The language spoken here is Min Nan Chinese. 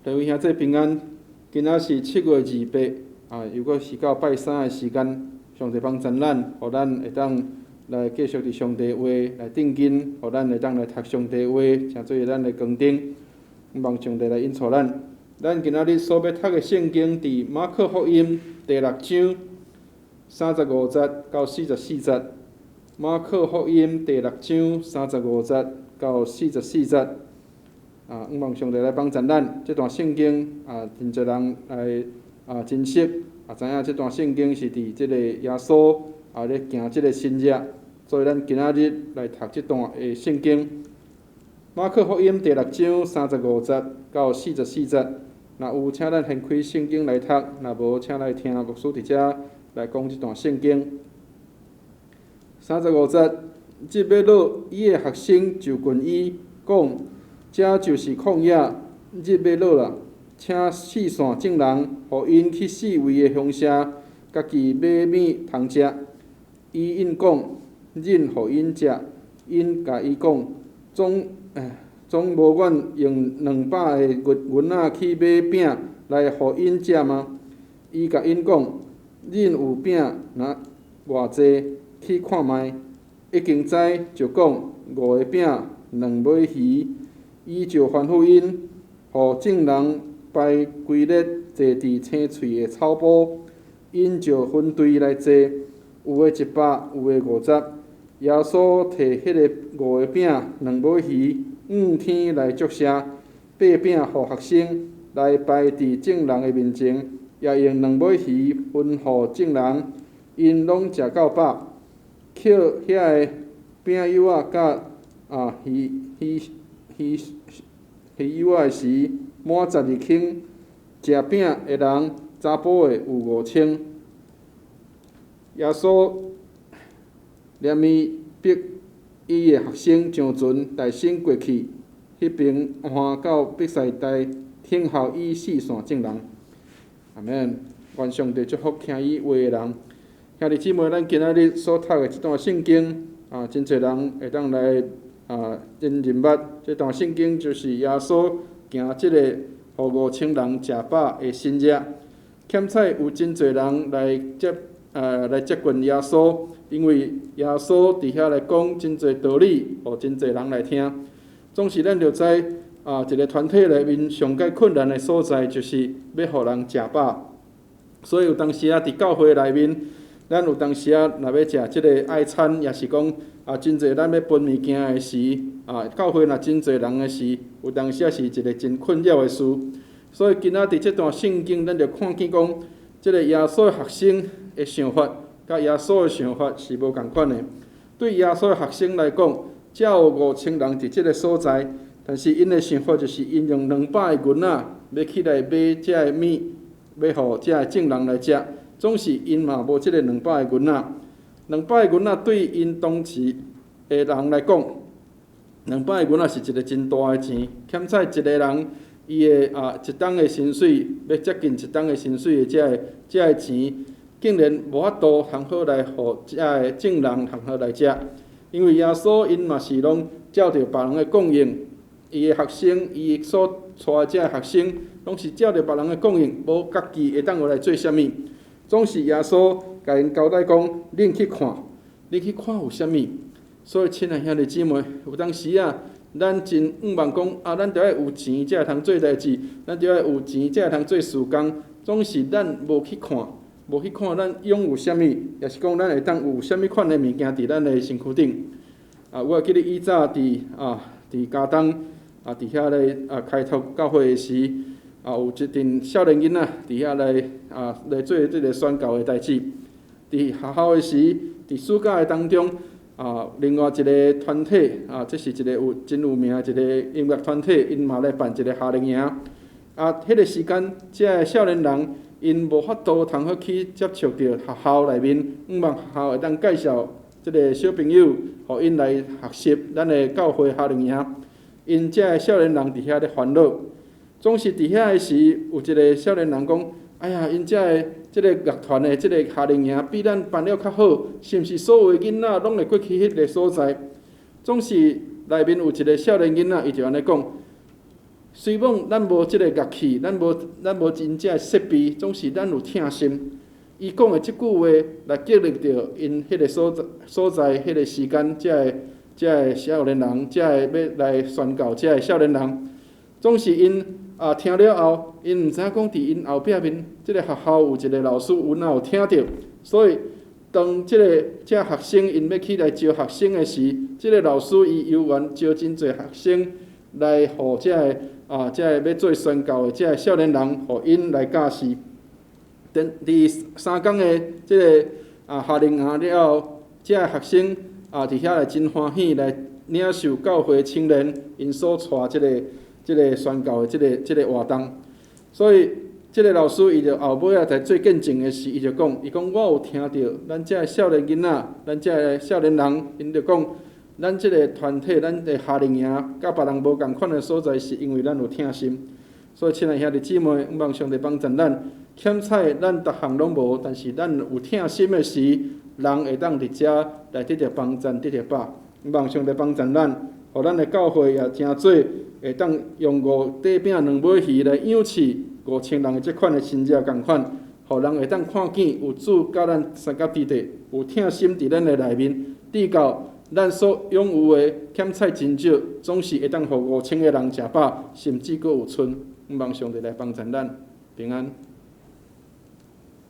各位兄弟平安，今仔是7月28，啊，又閣是到拜三的時間，上帝幫贊咱，予咱會當來繼續佇上帝話來定睛，予咱會當來讀上帝話，成做咱的光燈，望上帝來引導咱。咱今仔日所欲讀的聖經，佇馬可福音第六章三十五節到四十四節。馬可福音第六章三十五節到四十四節。啊，望上帝來幫助咱。這段聖經啊，真濟人來啊真熟，啊知影這段聖經是佇這個耶穌啊咧行這個神跡，所以咱今仔日來讀這段的聖經。馬可福音第六章三十五節到四十四節。若有，請咱掀開聖經來讀；若無，請來聽牧師佇遮來講這段聖經。三十五節，日欲落，伊的學生就近伊講：遮就是曠野，日欲落啦，請四散眾人，予𪜶去四圍的鄉社，家己買物通食。伊應講：恁予𪜶食。𪜶共伊講：總無阮用200个銀仔去買餅來予𪜶食嗎？伊共𪜶講：恁有餅若偌濟？去看覓。已經知，就講：五个餅，兩尾魚。伊就吩咐𪜶，予眾人排規列坐佇青翠的草埔，𪜶就分隊來坐，有的100，有的50。耶穌提彼个五個餅、兩尾魚，向天來祝謝，擘餅予學生來擺佇眾人的面前，也用兩尾魚分予眾人，𪜶攏食到飽，抾遐个餅幼仔佮魚幼仔的時，滿12輕。食餅的人，查埔的有5000。耶穌連鞭迫伊的學生上船，動身過去，彼爿岸到伯賽大，等候伊四散眾人。阿門。願上帝祝福聽伊話的人。兄弟姊妹，咱今仔日所讀的這段聖經，啊，真濟人會當來啊，真認捌。這段聖經就是耶穌行這個予5000人食飽的神跡。欠彩有真濟人來接近耶穌，因為耶穌佇遐來講真濟道理，予真濟人來聽。總是咱著知啊，一個團體內面上蓋困難的所在，就是欲予人食飽。所以有當時仔，佇教會內面，咱有當時仔若欲食這个愛餐，抑是講啊，真濟咱欲分物件的時，啊，教會若真濟人的時，有當時仔是一个真困擾的事。所以今仔佇這段聖經，咱就看見講，這个耶穌的學生的想法，佮耶穌的想法是無仝款的。對耶穌的學生來講，遮有五千人佇這个所在，但是𪜶的想法就是𪜶用200个銀仔，欲去來買這个物，欲予這个眾人來食。總是𪜶嘛無這个兩百个銀仔，兩百个銀仔對𪜶當時的人來講，兩百个銀仔是一个真大的錢。欠彩一个人伊的啊一冬的薪水，欲接近一冬的薪水的這个錢，竟然無法度通好來予遮个眾人通好來食。因為耶穌𪜶嘛是攏照著別人的供應，伊的學生，伊所帶的這个學生，攏是照著別人的供應，無家己會當有來做啥物。總是耶穌共𪜶交代講：恁去看，恁去看有啥物。所以，親愛兄弟姊妹，有當時啊，咱真向望講啊，咱著愛有錢才會通做代誌，咱著愛有錢才會通做事工。總是咱無去看，無去看咱擁有啥物，抑是講咱會當有啥物款的物件佇咱的身軀頂。啊，我會記得以早佇佳冬啊，佇遐咧啊開拓教會的時，啊，有一陣少年囡仔佇遐來做這个宣教的代誌。佇學校的時，佇暑假的當中，啊，另外一个團體，啊，這是一个有真有名的一个音樂團體，𪜶嘛來辦一个夏令營。啊，彼个時間，這个少年人𪜶無法度通好去接觸著學校內面，向望學校會當介紹這个小朋友，予𪜶來學習咱的教會夏令營。𪜶這个少年人佇遐咧煩惱。總是佇遐的時，有一个少年人講：哎呀，𪜶遮的這个樂團的這个夏令營比咱辦了較好，是毋是所有的囡仔攏會過去彼个所在？總是內面有一个少年囡仔，伊就按呢講：雖罔咱無這个樂器，咱無真正設備，總是咱有疼心。伊講的這句話來激勵著𪜶彼个所在彼个時間，這个少年人，這个欲來宣教這个少年人，總是𪜶啊聽了後，𪜶毋知影講佇𪜶後壁面這个學校有一个老師有哪有聽著，所以當這个這學生𪜶欲去來招學生的時，這个老師伊猶原招真濟學生來予這个啊這个欲做宣教的這个少年人，予𪜶來教示。佇3工的這个啊夏令營了後，這个學生啊佇遐來真歡喜來領受教會青年𪜶所帶這個宣教的這個活動。所以這个老師伊就後尾仔在做見證的時，伊就講，伊講我有聽著咱這个少年囡仔，咱這个少年人，𪜶就講，咱這个團體，咱的夏令營，佮別人無仝款的所在，是因為咱有疼心。所以，親愛兄弟姊妹，望上帝幫助咱，欠彩咱逐項攏無，但是咱有疼心的時，人會當佇遮來得著幫贊，得著飽。望上帝幫助咱，予咱的教會也成做會當用五塊餅兩尾魚來養飼5000人的這款的神跡仝款，予人會當看見有主佮咱相佮佇咧，有疼心佇咱的內面，直到咱所擁有的欠彩真少，總是會當予5000個人食飽，甚至閣有賰。望上帝來幫助咱，平安。